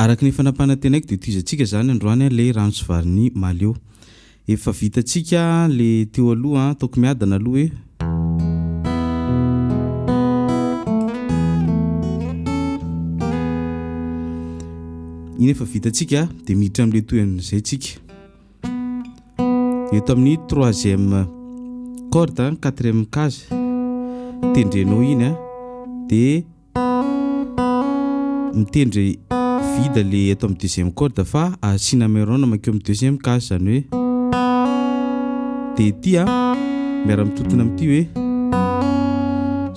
Araka ny efa nampanantenaiko dia tohizantsika izany androany ilay rano sy varin'i Mahaleo. Efa vitantsika le teo aloha an, ataoko miadana aloha hoe. Iny efa vitantsika dia miditra amin'le tohin'izay tsika. Eto amin'ny troisième corde, quatrième case, tendrenao iny an, dia Mitendry vide le eto amin'ny deuxième corde fa asiana hammer-on mankeo amin'ny deuxième case zany hoe de ity a miara-mitontona amin'ity hoe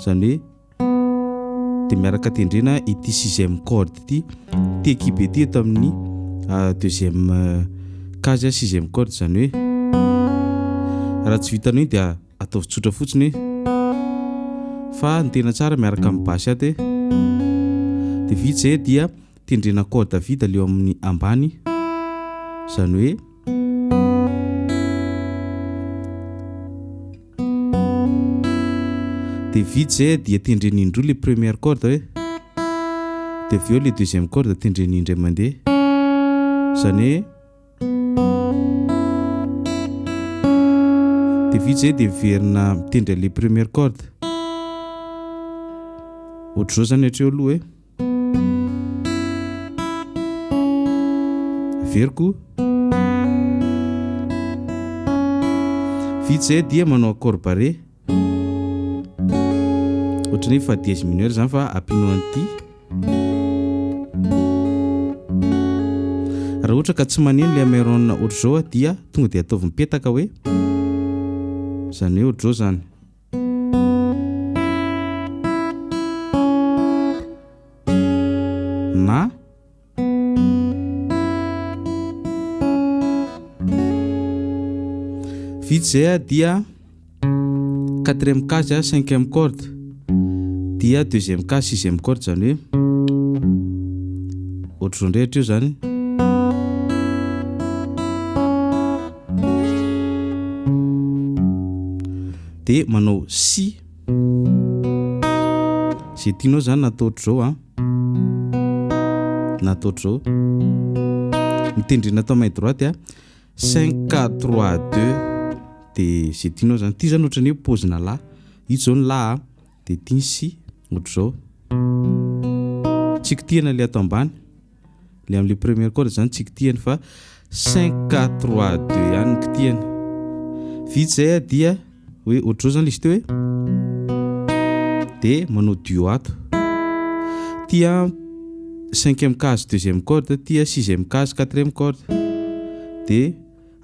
zany hoe de miaraka tendrena ity sixième corde ity ity ekibe ity eto amin'ny deuxième case sixième corde zany hoe raha tsy vitanao iny dia Ataovy tsotra fotsiny fa ny tena tsara miaraka amin'ny basse ato e. Dia vita izay dia tendrena corde vide le eo amin'ny ambany izany hoe dia vita izay dia tendrena indroa le première corde hoe dia avy eo le deuxième corde tendrena indray mandeha izany hoe Dia vita izay dia miverina mitendry an'ilay première corde. Ohatr'izao izany hatreo aloha e. Averiko. Vita izay dia manao accord barré. Ohatran'ny hoe fa dièse mineur izany fa ampianao an'ity. Raha ohatra ka tsy maneno ilay hammer-on ohatr'izao dia tonga dia ataovy mipetaka hoe izany hoe ohatr'izao izany. Na Vita izay dia quatrième case cinquième corde dia deuxième case sixième corde izany hoe ohatr'izao indray hatreo izany. Dia manao si izay tianao izany na atao ohatr'izao an. Na atao ohatr'izao. Mitendrena atao main droite a. 5 4 3 2 dia izay tianao zany. Ity zany ohatran'ny hoe paozina la. Ito zao ny la a, dia ity ny si, ohatr'izao. Tsy kitihana ilay ato ambany. Ilay amin'ilay première corde zany tsy kitihana fa 5 4 3 2 ihany no kitihana. Vita izay a dia hoe ohatr'izao zany ilay izy teo hoe dia manao duo ato. Ity a cinquième case deuxième corde, ity a sixième case quatrième corde. Dia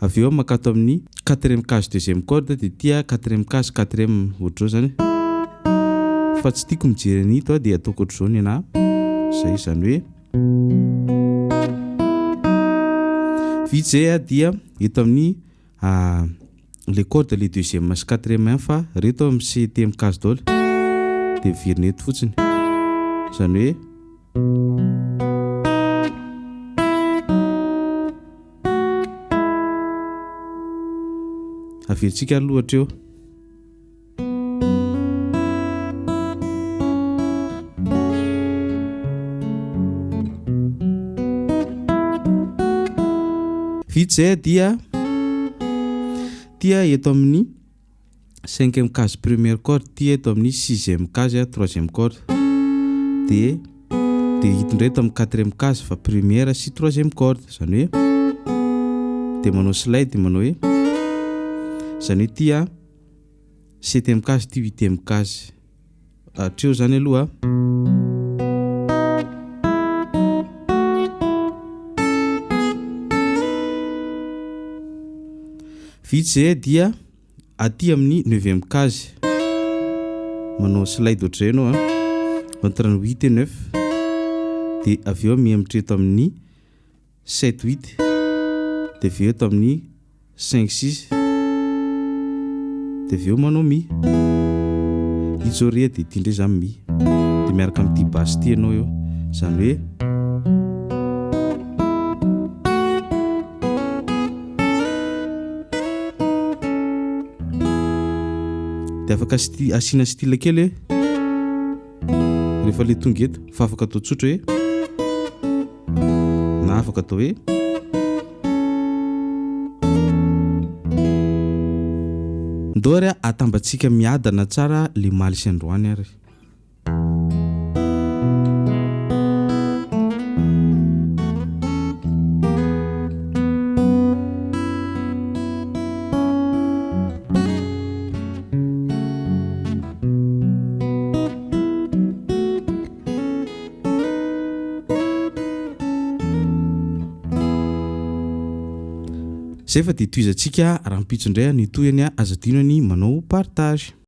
avy eo mankato amin'ny quatrième case deuxième corde dia ity a quatrième case quatrième ohatr'izao zany. Fa tsy tiako mijery an'ito a dia ataoko ohatr'izao ny anahy. Zay izany hoe vita izay a dia eto amin'ny le corde le deuxième sy quatrième ihany fa reto amin'ny septième case daholo dia miverina eto fotsiny izany hoe averintsika aloha hatreo. Vita izay dia tia eto amin'ny cinquième case première corde, tia eto amin'ny sixième case troisième corde, dia dia ito indray eto amin'ny quatrième case fa première sy troisième corde, izany hoe dia manao slide manao hoe izany hoe tia Septième case ty huitième case. Hatreo zany aloha. Vita izay dia aty amin'ny neuvième case. Manao slide ohatr'izay ianao a. Entre ny huit et neuf. Dia avy eo mihemotra eto amin'ny sept huit. Dia avy eo eto amin'ny Cinq six dia avy eo manao mi. Io zao re dia ity indray zany mi. Dia miaraka amin'ity basse ity ianao eo. Izany hoe. Dia afaka asiana style kely hoe rehefa le tonga eto fa afaka atao tsotra hoe. Afaka atao hoe. Ndao ary atambatsika miadana tsara le omaly sy androany ary. Zay fa dia tohizantsika rahampitso indray ny tohiny, aza adino ny manao partage.